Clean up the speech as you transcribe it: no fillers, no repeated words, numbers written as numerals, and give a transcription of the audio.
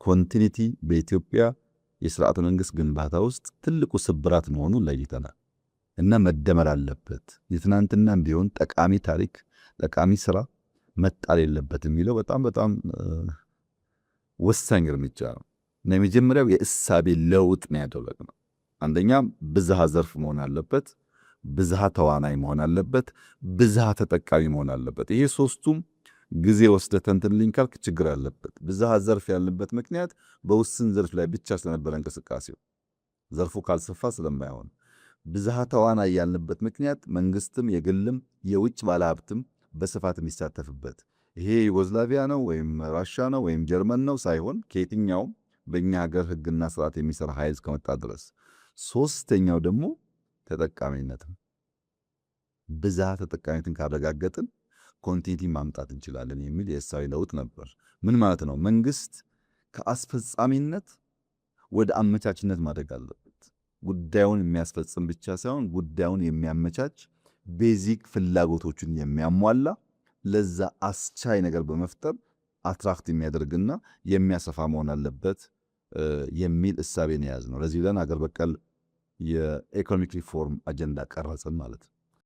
Continuity በኢትዮጵያ የስርዓተ መንግስት ግንባታ ውስጥ ትልቁ ስብራት መሆኑን ለይተናል እና መደመር አለበት። የትናንትናም ቢሆን ጠቃሚ ታሪክ፣ ጠቃሚ ስራ መጣል የለበትም የሚለው በጣም በጣም ወሳኝ እርምጃ ነው እና የመጀመሪያው የእሳቤ ለውጥ ነው ያደረግነው። አንደኛ ብዝሃ ዘርፍ መሆን አለበት፣ ብዝሃ ተዋናይ መሆን አለበት፣ ብዝሃ ተጠቃሚ መሆን አለበት። ይሄ ሶስቱም ጊዜ ወስደህ ተንትንልኝ ካልክ ችግር አለበት። ብዝሃ ዘርፍ ያልንበት ምክንያት በውስን ዘርፍ ላይ ብቻ ስለነበረ እንቅስቃሴው ዘርፉ ካልሰፋ ስለማይሆን፣ ብዝሃ ተዋናይ ያልንበት ምክንያት መንግስትም የግልም የውጭ ባለሀብትም በስፋት የሚሳተፍበት፣ ይሄ ዩጎዝላቪያ ነው ወይም ራሻ ነው ወይም ጀርመን ነው ሳይሆን ከየትኛውም በእኛ ሀገር ህግና ስርዓት የሚሰራ ኃይል እስከመጣ ድረስ። ሶስተኛው ደግሞ ተጠቃሚነት ነው። ብዝሃ ተጠቃሚነትን ካረጋገጥን continuity ማምጣት እንችላለን የሚል የእሳቤ ለውጥ ነበር። ምን ማለት ነው? መንግስት ከአስፈጻሚነት ወደ አመቻችነት ማደግ አለበት። ጉዳዩን የሚያስፈጽም ብቻ ሳይሆን ጉዳዩን የሚያመቻች፣ basic ፍላጎቶችን የሚያሟላ፣ ለዛ አስቻይ ነገር በመፍጠር attract የሚያደርግና የሚያሰፋ መሆን አለበት የሚል እሳቤን የያዝ ነው። ለዚህ ብለን አገር በቀል የ economic reform አጀንዳ ቀረጽን ማለት ነው።